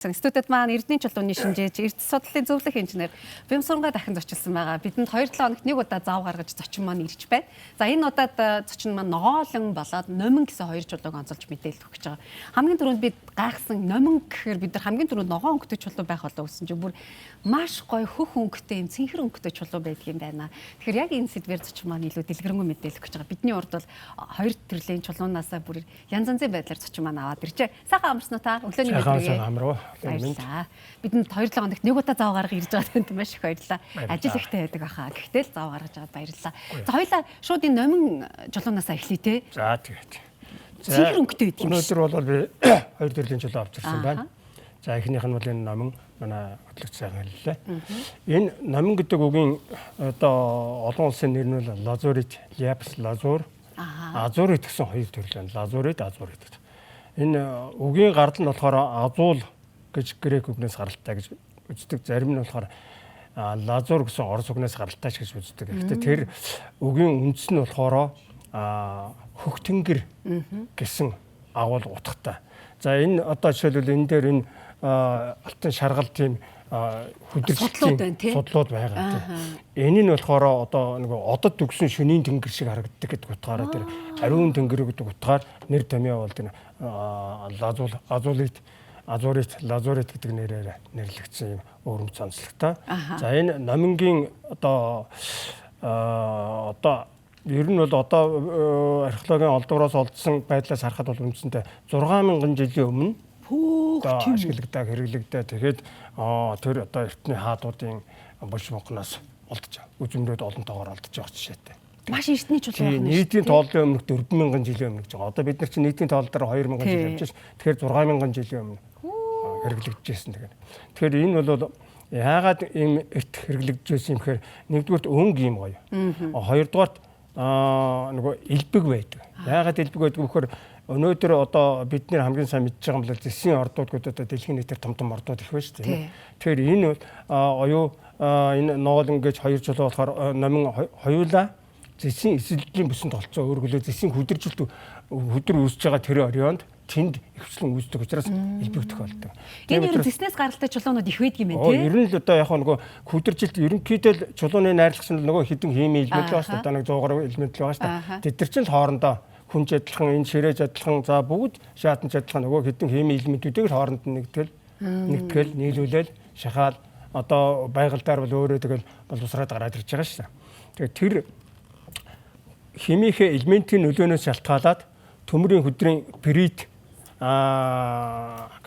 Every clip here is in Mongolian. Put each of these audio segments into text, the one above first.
Студид маань Эрдэнэ чулууны шинжээч, эрдэс судлалын зөвлөх инженер Бямсурангаа дахин зочилсан байгаа. Бидэнд 2-7 хоногт нэг удаа зав гаргаж зочин маань ирж байна. За, энэ удаад зочин маань ногоолон болоод номин гэсэн хоёр чулууг онцолж мэдээлэл өгч байгаа. Хамгийн түрүүнд бид гайхсан, номин гэхээр бид нар хамгийн түрүүнд ногоон өнгөтэй чулуу байх болов гэсэн чинь бүр маш гоё хөх өнгөтэй, юм цэнхэр өнгөтэй чулуу байдаг юм байна. Тэгэхээр яг энэ сэдвээр зочин маань илүү дэлгэрэнгүй мэдээлэл өгч байгаа. Бидний урд бол хоёр төрлийн чулуунаасаа бүр янз янзын байдлаар зочин маань аваад иржээ. Сайхан амарсан уу та? Өглөөний мэдрэг. Амаруу. Баярлалаа. Бидэнд 2-7 хоногт нэг удаа зав гаргаж ирж байгаа танд маш их баярлалаа. Ажил ихтэй байдаг баха. Гэхдээ л зав гаргаж аваад баярлалаа. За, хоёлаа шууд энэ номин чулуунаасаа эхлэе те. За, тэгээд. За, цэнхэр өнгөтэй байдаг юм. Өнөөдөр бол би хоёр төрлийн чулуу авч ирсэн байна. За, эхнийх нь бол энэ номин, манай хөтлөгч сайхан хэллээ. Энэ номин гэдэг үгийн одоо олон улсын нэр нь бол лазурит, ляпис лазур, азурит гэсэн хоёр төрөл байна. Лазурит, азурит гэдэг. Энэ үгийн гардал нь болохоор азул гэж грек үгнээс гаралтай гэж үздэг. Зарим нь болохоор лазур гэсэн орос үгнээс гаралтай ч гэж үздэг. Гэхдээ тэр үгийн үндэс нь болохоор хөх тэнгэр гэсэн агуул утгатай. За, энэ одоо жишээлбэл энэ дээр энэ алтан шаргал тийм хүдэрчлэлийн судлууд байгаа тийм. Энэ нь болохоор одоо нөгөө одод өгсөн шөнийн тэнгэр шиг харагддаг гэдэг утгаараа, тэр ариун тэнгэр гэдэг утгаар нэр томьёо бол тэр лазул, азулит, азурит, лазурит гэдэг нэрээр нэрлэгдсэн юм өөрөмц онцлогтой. За, энэ номингийн одоо ер нь бол одоо археологийн олдвороос олдсон байдлаас харахад бол үндсэндээ 6000 жилийн өмнө Хөөх, тийм ашиглагдаа, хэрэглэгдээ. Тэгээд тэр одоо эртний хаадуудын булш мунхнаас олдож, үзэмрээд олон тоогоор олдож байгаа жишээтэй. Маш эртний чулуу байна. Нийтийн тооллын өмнөх 4000 жилийн өмнө гэж байгаа. Одоо бид нар чинь нийтийн тоол дээр 2000 жил явж шээ. Тэгэхээр 6000 жилийн өмнө хэрэглэгдэжсэн. Тэгэхээр энэ бол яагаад ийм эрт хэрэглэгдэжсэн юм гэхээр нэгдүгüүрт өнгө юм гоё. Хоёрдугаарт нөгөө элбэг байдаг. Яагаад элбэг байдаг вэ гэхээр өнөөдөр одоо бид нэр хамгийн сайн мэдж байгаа юм бол зэсийн ордууд гэдэг одоо дэлхийн нийтээр том том ордууд их байна шүү дээ. Тэгэхээр энэ оюу энэ ноол ингэж хоёр чулуу болохоор номин хоёулаа зэсийн эсэлдлийн бүсэнд толцоо, өөрөөр зэсийн хүдэржилт, хүдэр үүсэж байгаа тэр орионд тэнд ихвчлэн үүсдэг учраас элбэг тохиолддог. Энэ ер нь зэснээс гаралтай чулуунууд их байдаг юм байна тий. Ер нь л одоо яг нөгөө хүдэржилт ерөнхийдөө л чулууны найрлагч нь нөгөө хідэн химийн элемент л байгаа шүү дээ. Одоо нэг 100 гаруй элемент л байгаа шүү дээ. Тэд нар чинь л хоорондоо хүнж адилхан, энэ ширээж адилхан, за бүгд шаатанч адилхан нөгөө хідэн химийн элементүүдийг л хооронд нь нэгтгэл нийлүүлэл шахаал одоо байгалдаар бол өөрөө тэгэл боловсраад гараад ирж байгаа шүү дээ. Тэгээд тэр химийнхээ элементийн нөлөөнөөс шалтгаалаад төмрийн хөдрийн пирит,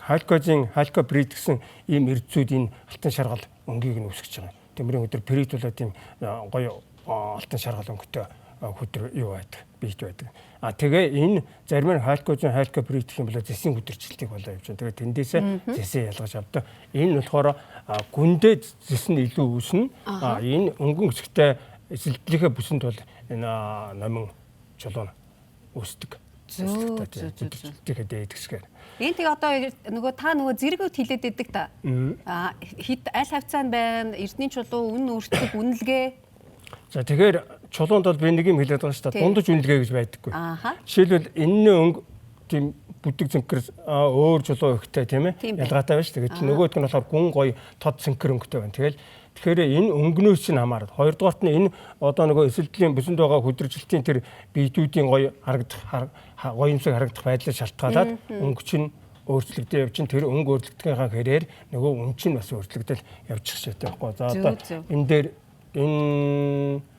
халькозын халькопирит гэсэн ийм эрдэсүүд энэ алтан шаргал өнгийг нь үүсгэж байгаа. Төмрийн хөдөр пирит бол тийм гоё алтан шаргал өнгөтэй хөдөр юу байдаг, биет байдаг. А тэгээ энэ зарим нь халькозын халькопирит гэх юм бол зэсийн хөдөрчлөлтийг болоо явж байна. Тэгээ тэндээсээ зэсээ ялгаж авдаг. Энэ нь болохоор гүндээ зэс нь илүү үүснэ. А энэ өнгөн хэсэгтээ эсэлдлийнхээ бүсэнд бол энэ номин чулуу үүсдэг. Зөө зөө зөө. Тэгэхээр дээд хэсгээр. Энэ тэг одоо нөгөө та нөгөө зэргүүд хилээд идэг та. А хит аль хавцаанд байна? Эрдний чулуу үн өртөг үнэлгээ. За, тэгэхээр чулуунд бол би нэг юм хэлээд байгаа шүү дээ. Дундаж үнэлгээ гэж байдаггүй. Жишээлбэл энэний өнгө тийм бүдэг цэнхэр өөр чулуу өгтэй тийм ээ ялгаатай байна шүү дээ. Гэтэл нөгөөх нь болохоор гүн гоё тод цэнхэр өнгөтэй байна. Тэгэл тэгэхээр энэ өнгөнөөс чинь хамаарат. Хоёрдугаарт нь энэ одоо нөгөө эсэлдлийн бүсэнд байгаа хүдэржилтийн тэр биетүүдийн гоё харагдах, гоё юмсаг харагдах байдлаас шалтгаалаад өнгө чинь өөрчлөгдөж явж чинь тэр өнгө өөрчлөгдөхийнхаа хэрээр нөгөө үн чинь бас өөрчлөгдөл явчих шээтэй байхгүй. За, одоо энэ дээр энэ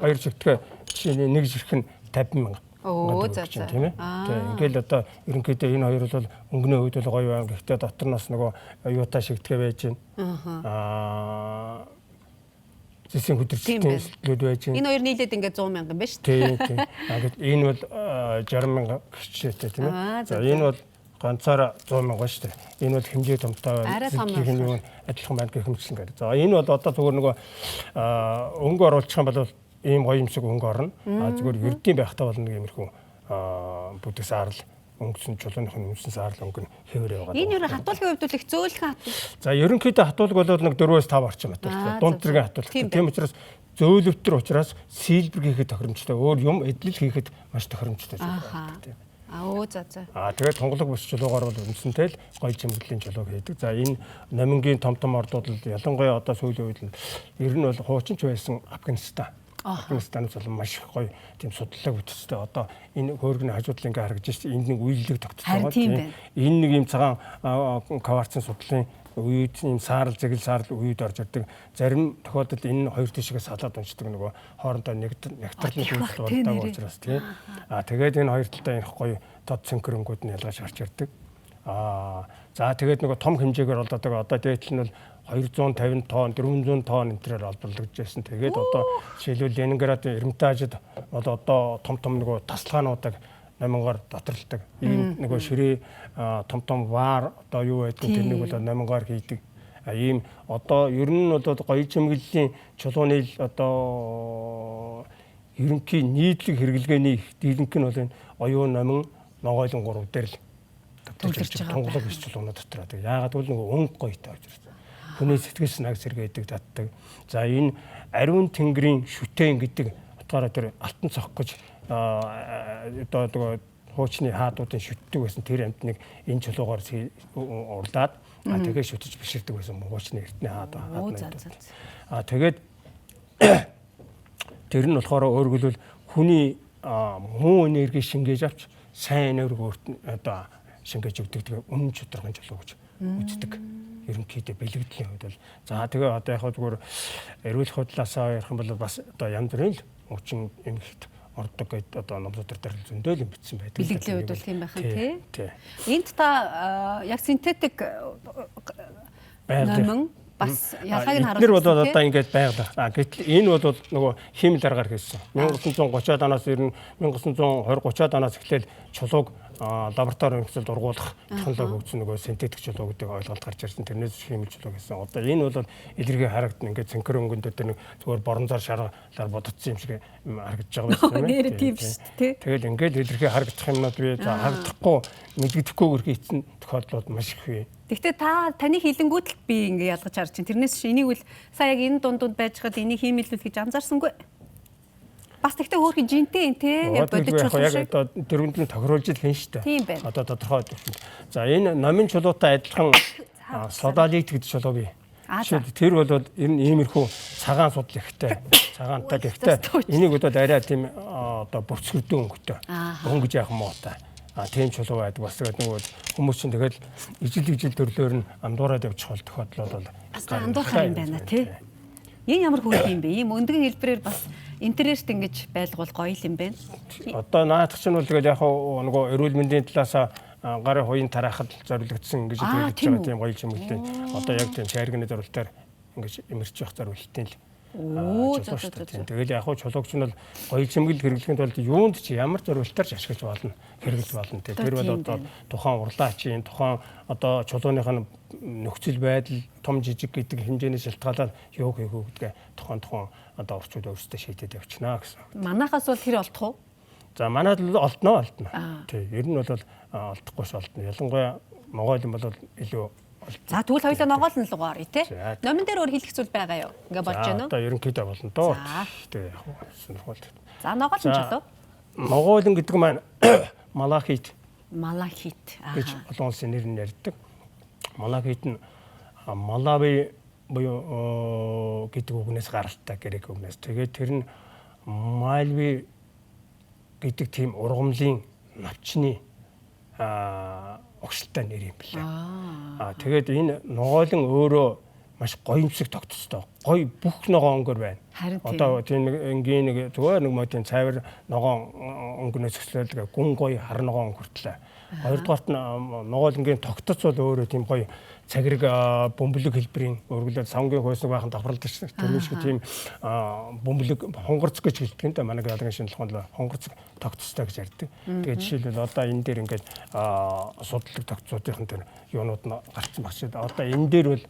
хоёр шигтгэе жишээ нэг ширх нь 50,000. Өө, за за. Тийм ээ. Тийм, ингээл одоо ерөнхийдөө энэ хоёр бол өнгөний хувьд бол гоё байна. Гэхдээ дотор нь бас нөгөө юутай шигтгэ байж байна. Аа, зэсийн хүдэрчлэлтийн эсэлтлүүд байж байна. Энэ хоёр нийлээд ингээд 100 мянган байна шүү дээ. Тийм тийм. А гэт энэ бол 60 мянган гिचтэй тийм ээ. За, энэ бол ганцаараа 100 мянган шүү дээ. Энэ бол хэмжээ томтой байна. Зэсийн юу адилхан байна гэх мэтчлэн гэдэг. За, энэ бол одоо зүгээр нөгөө өнгө оруулчих юм бол ийм гоё юм шиг өнгө орно. А зүгээр ердийн байхтаа бол нэг иймэрхүү бүдэг саарл өнгөсөн, чулууных нь өмсөн саарл өнгө нь хэвээр яваад. Энэ юу хатуулгын хувьд бол их зөөлхөн хатуул. За, ерөнхийдөө хатуулга бол нэг 4-5 орчим хатуулдаг. Дунд зэргийн хатуулдаг. Тийм учраас зөөлөвтөр учраас силбэр хийхэд тохиромжтой. Өөр юм эдлэл хийхэд маш тохиромжтой зүйл байна. Аа за за. Аа тэгээд тунгалаг бус чулуугаар бол үндсэнтэй л гоёл чимэглэлийн чулууг хийдэг. За энэ номингийн том том ордууд л ялангуяа одоо сүүлийн үед нь ер нь бол хуучин ч байсан Афганистан. Афганистанаас бол маш их гоё тийм судлалаг бүтцтэй. Одоо энэ хөөргөний хажуудлын ингээ харагдаж шít энд нэг үеилэг тогтсон байгаа. Тийм. Энэ нэг юм цагаан кварцын судлалын үеүд ийм саарл зэгэл саарл үеүд орж ирдэг. Зарим тохиолдолд энэ хоёр тишгээ салаад уншдаг нөгөө хоорондоо нэгтрлийн үйлдэл болдог учраас тийм. Аа тэгээд энэ хоёр талдаа энэ гоё тод цэнхэр өнгүүд нь ялгаж гарч ирдэг. Аа за тэгээд нөгөө том хэмжээгээр болдог. Одоо дээдл нь бол 250 тонн, 400 тонн энтрээр олборлогдож байсан. Тэгээд одоо жишээлбэл Ленинградын Эрмитажид бол одоо том том нөгөө тасалгаануудыг номингоор доторлдог. Ийм нөгөө ширээ том том вар одоо юу байдгийг тэрнийг бол номингоор хийдэг. Ийм одоо ер нь бол гоё чимэглэлийн чулууны л одоо ерөнхий нийтлэг хэрэглээний их дийлэнх нь бол энэ оюун номин ногойлон гурав дээр л төвлөрч байгаа. Тунгалаг биш чулуунууд дотор. Яагаад гэвэл нөгөө өнгө гоётой учраас. Хүний сэтгэл санааг сэргээдэг, татдаг. За энэ ариун тэнгэрийн шүтэн гэдэг утгаараа тэр алтан цог гэж одоо нөгөө хуучны хаадуудын шүтдэг байсан тэр амьтныг энэ чулуугаар урлаад тэгээ шүтэж биширдэг байсан хуучны эртний хаад. Аа тэгээд тэр нь болохоор өөрөөр хэлбэл хүний муу энерги шингээж авч сайн энерги өөрт нь одоо шингээж өгдөг тэгээ үнэн чударган чулуу гэж үздэг. Ерөнхийдөө бэлгэдлийн хувьд бол за тэгээ одоо яг зүгээр эрүүл худлаасаа ярих юм бол бас одоо янз бүрийн л уучин эмхэлт ордог гэд одоо ном судар дээр зөндөө л юм бичсэн байдаг. Бэлгэдлийн хувьд бол тийм байх нь тий. Энд та яг синтетик номин бас ялгааг нь харуулсан. Тэр бол одоо ингээд байглаа. А гэтэл энэ бол нөгөө хиймэл аргаар хийсэн. 1930-аад оноос ер нь 1920 30-аад оноос эхлээл чулууг лаборатори нөхцөлд ургуулах технологи хөгжсөн нөгөө синтетик чулуу гэдэг ойлголт гарч ирсэн. Тэрнээс хиймэл чулуу гэсэн. Одоо энэ бол илэрхий харагдана. Ингээд цэнхэр өнгөн дээр нэг зүгээр боронзоор шаргалаар бодогдсон юм шиг харагдаж байгаа юм байна. Нэр тийм шүү дээ. Тэгэл ингээд илэрхий харагдах юмнууд бий. За харагдахгүй мэдгэдэхгүйгээр хийсэн тохиолдлууд маш их бий. Гэхдээ та таны хэлэнгүүт л би ингээ ялгаж харж чинь. Тэрнээс чи энийг үл сая яг энэ дунд байж хад энийг хиймэлвэл гэж анзаарсангүй. Бас тэгтээ хөөрхөн жинтэй юм те. Яг бодит чулуу шиг. Яг одоо дөрвөнд нь тохируулж ил хэн штэ. Тийм байна. Одоо тодорхой төвшөнд. За энэ номын чулуутай адилхан содалит гэдэг чулуу бий. Жишээлбэл тэр бол ер нь иймэрхүү цагаан судал ихтэй. Цагаантай гэхдээ энийг бол арай тийм одоо бүрцгэрдэн өнгөтэй. Өнгөж яах муутай. А тийм чулуу байдаг. Бас тэгээд нөгөө хүмүүс чинь тэгэл ижил төрлөөр нь андуураад явчих бол тохиолдол бол бас андуурхаар юм байна тий. Энэ ямар хөөрхөн юм бэ? Ийм өндгөн хэлбэрээр бас интерьерт ингэж байлгуул гоё юм байна. Одоо наадах чинь бол тэгэл яг нөгөө эрүүл мэндийн талаас гарын хуян тараахад зориулагдсан ингэж хэрэглэж байгаа тийм гоё чимэглэлийн одоо яг тийм шайрганы зориултаар ингэж эмэрч явах зориултын л Тэгэл яг хуу чулуугч нь бол гоё чимгэл хэрэглэхийн тулд юунд ч ямар зориултаар ч ашиглаж болно, хэрэглэж болно. Тэр бол одоо тухайн урлаачийн тухайн одоо чулууных нь нөхцөл байдал том жижиг гэдэг хэмжээний шалтгаалаад юу хийх үү гэдгээ тухайн одоо орчууд өөрсдөө шийдээд явчихна гэсэн. Манайхаас бол тэр олдох уу? За манайд л олдно. Тий, ер нь бол олдохгүйс олдно. Ялангуяа Монгол юм бол илүү. За тэгвэл хоёулаа ногоол нь лугаар тий. Номин дээр өөр хэлэх зүйл байгаа юу? Ингээ болж байна уу? Одоо ерөнхийдөө болно доо. Тэгээ яг сонирхол. За ногоол нь чулуу. Ногоолн гэдэг маань малахит. Малахит. Гэж олон улсын нэр нь ярьдаг. Малахит нь Малави буюу гэдэг үгнээс гаралтай грек үгнээс. Тэгээд тэр нь Мальви гэдэг тийм ургамлын навчны огшилтай нэр юм билээ. Аа тэгээд энэ ногоолон өөрөө маш гоёмсог тогтцтой. Гоё бүх ногоон өнгөөр байна. Одоо тийм нэг энгийн нэг зүгээр нэг модын цайвар ногоон өнгөнөөс өслөөлг гүн гоё хар ногоон өнгөртлээ. Хоёрдугаарт нь ногоолонгийн тогтоц бол өөрөө тийм гоё цагираг бөмбөлөг хэлбэрийн өргөлөөр савнгийн хойсног баахан давхарлаж тэр шиг тийм бөмбөлөг хонгарц гэж хэлдэг юм да. Манай геологийн шинжилгээ ухаанд хонгарц тогтцтой гэж ярьдаг. Тэгээд жишээлбэл одоо энэ дээр ингээд судлаг тогтцоодын тэр юунууд нь гарцсан багш. Одоо энэ дээр бол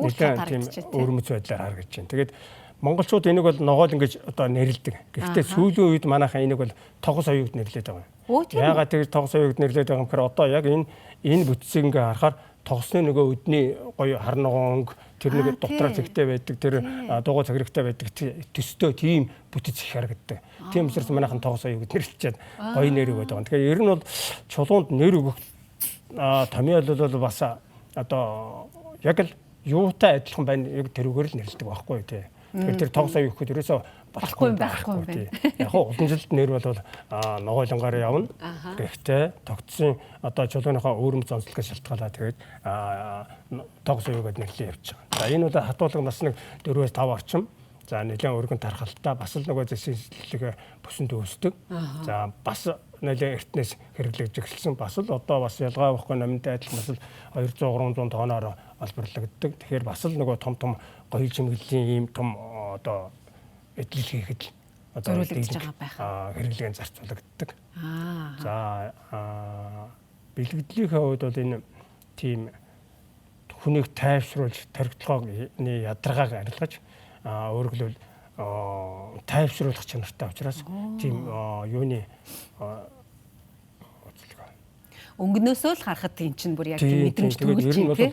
нэлээд тийм өвөрмөц байдлаар харагдаж байна. Тэгээд монголчууд энийг бол ногоол ингэж одоо нэрлэдэг. Гэхдээ сүүлийн үед манайхан энийг бол тогос оюугд нэрлэдэг байгаа юм. Яагаад тэгж тогос оюугд нэрлэдэг байгаа юм гэхээр одоо яг энэ бүтцийг ингээ харахаар тогсны нөгөө өдний гоё хар ногоон өнгө Тэр нэг дотроо цэгтэй байдаг, тэр дугуй цагирагтай байдаг төстэй тийм бүтэц их харагддаг. Тийм учраас манайхан тогос оюу гэж нэрлэчихэд гоё нэр өгöd байгаа. Тэгэхээр ер нь бол чулуунд нэр өгөх томьёол бол бас одоо яг л юутай адилхан байна, яг тэрүүгээр л нэрлэдэг байхгүй тий. Тэгэхээр тэр тогос оюу гэхэд ерөөсөө болохгүй байхгүй тий. Яг хоо уламжлалт нэр бол ногоолонгаар явна. Гэхдээ тогтсон одоо чулууныхаа өөрөмц онцлогоос шалтгаалаад тэгээд тогос оюу гэдээ нэрлээ явж байгаа. За энэ бол хатуулга нас нэг 4-5 орчим. За нэлээд өргөн тархалтай бас л нөгөө зэсийн сэтлэг бүсэнд үүсдэг. За бас нэлээд эртнээс хэрэглэгдэж эхэлсэн. Бас л одоо бас ялгаа байхгүй номинтой адилхан бас л 200 300 тооноор олборлогддог. Тэгэхээр бас л нөгөө том том гоёл чимэглэлийн ийм том одоо эдлэл хийхэд одоо зориулагдж байгаа байх. Хэрэглээнд зарцуулагддаг. За бэлгэдлийнхээ хувьд бол энэ тийм хүнийг тайвшруулж торгитлогооны ядаргааг арилгаж өөрөөр хэлбэл тайвшруулах чанартай учраас тийм юуны өнгөнөөсөө л харахад тийм чинь бүр яг тийм мэдрэмж төрүүлж байна тий.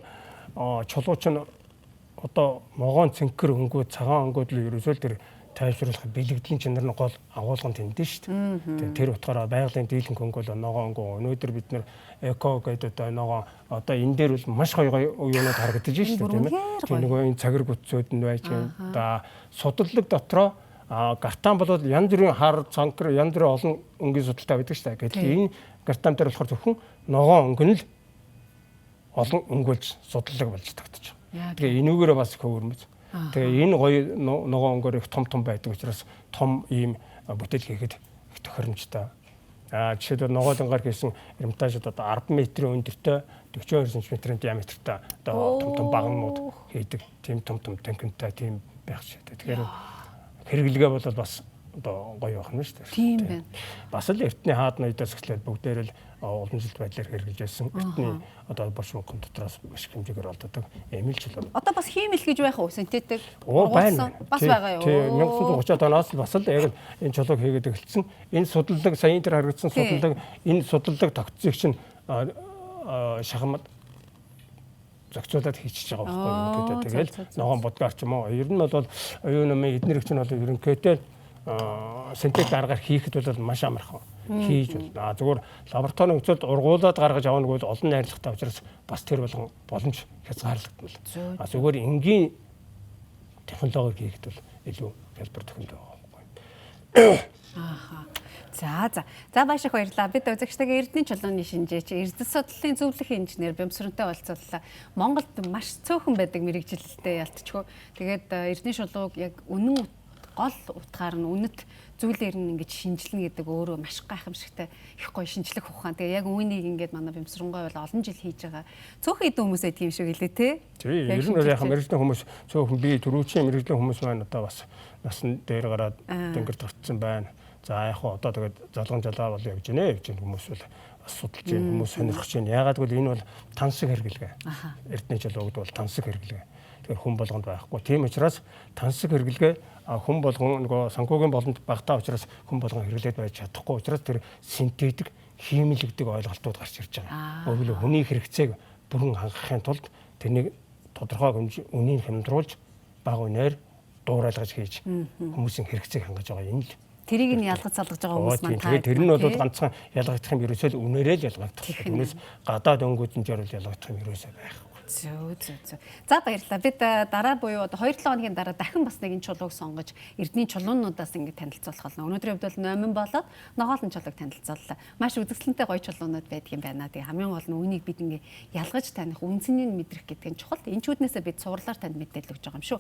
Чулуу чинь одоо могоон цэнхэр өнгөө цагаан өнгөд л ерөөсөө л тэр тайвшруулах бэлгэдлийн чанар нь гол агуулгын тэнд шүү дээ. Тэр утгаараа байгалийн дийлэнх өнгө бол ногоон өнгө. Өнөөдөр бид нэр эко гэдэг одоо ногоон одоо энэ дээр бол маш гоё гоё юунууд харагдаж шүү дээ, тийм ээ. Тэр нөгөө энэ цагир бүтцүүд нь байж байна. Судлалыг дотроо гартан бол янз бүрийн хар цанкар янз бүрийн олон өнгийн судалтай байдаг шүү дээ. Гэтэл энэ гартан дээр болохоор зөвхөн ногоон өнгө нь л олон өнгөлж судлалыг болж тогтож байгаа. Тэгээ энүүгээрээ бас их хөвөрмөц. Тэгээ энэ гоё ногоон өнгөөр их том том байдаг учраас том ийм бүтээл хийхэд их тохиромжтой. Жишээлбэл ногоолонгаар хийсэн Эрмитажид одоо 10 метрийн өндөртэй 42 см-ийн диаметртай одоо том том багнууд хийдэг. Тийм том том танкинтай тийм байх шээ. Тэгэхээр хэрэглэгээ бол бас одоо гоё байх нь шүү дээ. Тийм байна. Бас л эртний хаад ноёдоос эхлээд бүгдээр л уламжлалт байдлаар хэрэглэж байсан. Эртний одоо борш мөнгөн дотроос маш их хэмжээгээр олддог эмэл чулуу. Одоо бас хиймэл гэж байх уу? Синтетик байна. Бас байгаа юу? Тийм 1930-аад оноос бас л яг энэ чулууг хийгээд эхэлсэн. Энэ судлалыг саяын дээр харагдсан судлалыг энэ судлалыг тогтцыг чинь шахмат зохицуулаад хийчихэж байгаа байхгүй юу? Тэгэл ногоон будгаар ч юм уу. Ер нь бол оюун намын эднэрэг чинь бол ерөнхийдөө синтетик аргаар хийхэд бол маш амархан хийж болно. Зүгээр лабораторийн нөхцөлд ургуулад гаргаж авах нь бол олон найрлагатай учраас бас тэр болгон боломж хязгаарлагдана. Зүгээр энгийн технологиг хийхэд бол илүү хялбар технологи байгаа байхгүй. Ааха. За за. За маш их баярлалаа. Бид үзэгчтэйгээ Эрдэнэ чулууны шинжээч, эрдэс судлалын зөвлөх инженер Бямсрынтай уулзлаа. Монголд маш цөөхөн байдаг мэрэгжилтэй ялтчгүй. Тэгээд Эрдэнэ чулууг яг үнэн гол утгаар нь үнэт зүйлээр нь ингэж шинжилнэ гэдэг өөрөө маш гайхамшигтай их гоё шинжлэх ухаан. Тэгээ яг үүнийг ингээд манай Бямсрангой бол олон жил хийж байгаа. Цөөхөн хэдэн хүмүүс байдаг юм шиг үлээ те. Тийм. Ер нь бол яг мэрэгжлийн хүмүүс цөөхөн би түрүүчийн мэрэгжлийн хүмүүс маань одоо бас насан дээр гараад тэнгэрт гарцсан байна. За яг хоо одоо тэгээд залган жалаа бол явж гинэ явж гин хүмүүс бол бас судалж гин хүмүүс сонирхож гин. Яагаад гэвэл энэ бол тансаг хэрэглэгээ. Эрдэнэ чулуу гэдэг бол тансаг хэрэглэгээ. Тэгэхээр хүн болгонд байхгүй. Тийм учраас тансаг хэрэглэгээ хүн болгон нөгөө санхүүгийн боломж багтаа учраас хүн болгон хэрэглээд байж чадахгүй учраас тэр синтетик хиймэлэгдэг ойлголтууд гарч ирж байгаа. Өөрөлдөө хүний хэрэгцээг бүрэн хангахын тулд тэрнийг тодорхой хэмжээ үнийг хямдруулж бага үнээр дуурайлгаж хийж хүмүүсийн хэрэгцээг хангаж байгаа энэ л. Тэрийг нь ялгаж салгаж байгаа хүмүүс маань та. Тэр нь бол ганцхан ялгагдах юм ерөөсөө л үнээрээ л ялгагдах. Түүнээс гадаад өнгөдөн жарвал ялгагдах юм ерөөсөө байхгүй. Зөө зөө зөө. За баярлалаа. Бид дараа буюу одоо 2-7 хоногийн дараа дахин бас нэгэн чулууг сонгож эрдний чулуунуудаас ингэ танилцуулах болно. Өнөөдрийн хувьд бол номин болоод ногоолон чулууг танилцууллаа. Маш үзэсгэлэнтэй гоё чулуунууд байдаг юм байна. Тэгээ хамгийн гол нь үүнийг бид ингэ ялгаж таних, үнцнийг мэдрэх гэдэг нь чухал. Энэ чүүднээсээ бид цувралаар танд мэдээлэл өгч байгаа юм шүү.